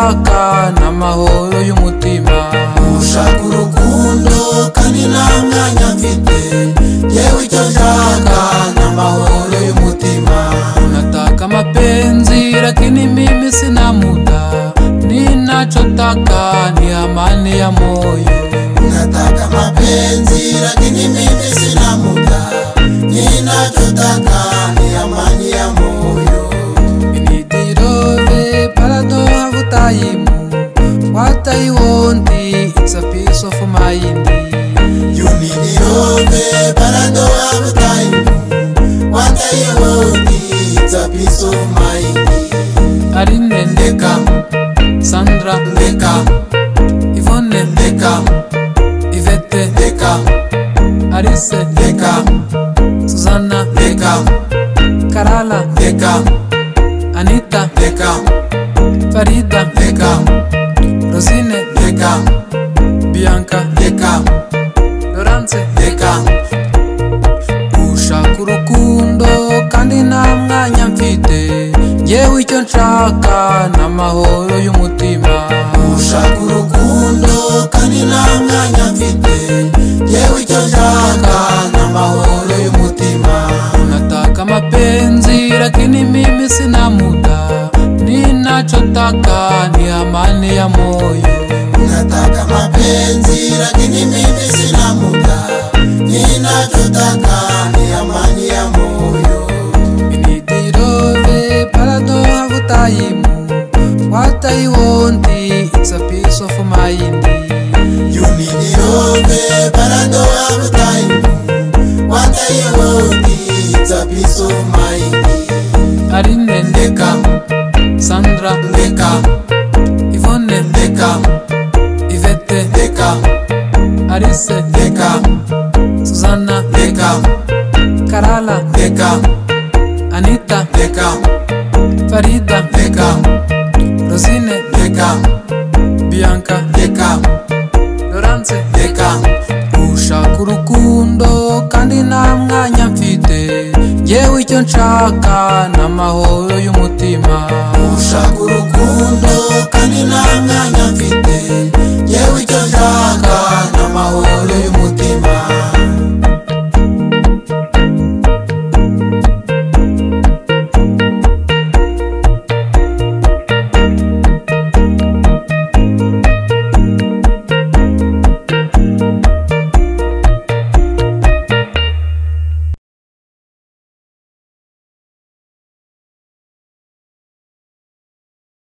nshaka ni amahoro y'umutima. Ushaka urukundo kandi nta mwanya mfite, yewe icyo nshaka ni amahoro y'umutima. Unataka mapenzi lakini mimi sina muda, ninachotaka ni amani ya moyo. Unataka mapenzi lakini mimi sina muda, ninachotaka ni amani ya moyo. You need the love, but I don't have time. What I want, it's a piece of mind. You need the love, but I don't have time. What I want, it's a piece of mind. Aline Ndeka, Sandra, ndeka, Yvonne, ndeka, Ivete, ndeka, Alice, ndeka, Susanna, ndeka, Karala, ndeka, Anita, ndeka, Farida, ndeka, Rosine, ndeka, Bianca, ndeka, Laurence. Ndeka. Ushaka urukundo kandi nta mwanya mfite, yewe icyo nshaka ni amahoro y'umutima. Ushaka urukundo kandi nta mwanya mfite, yewe icyo nshaka ni amahoro y'umutima. Unataka mapenzi lakini mimi sina muda, ninachotaka ni amani ya moyo. Unataka mapenzi lakini mimi sina muda, ninachotaka ni amani ya moyo. You need the love, but I don't have time. What I want, it's a piece of mind. You need the love, but I don't have time. What I want, it's a piece of mind. Aline, Ndeka, Sandra, ndeka, Yvonne, ndeka, Ivete, ndeka, Alice, ndeka, Susanna, ndeka, Karala, ndeka, Anita, ndeka, Farida, ndeka, Rosine, ndeka, Bianca, ndeka, Laurence. Ndeka. Ushaka urukundo kandi nta mwanya mfite, yewe icyo nshaka ni amahoro y'umutima. Ushaka urukundo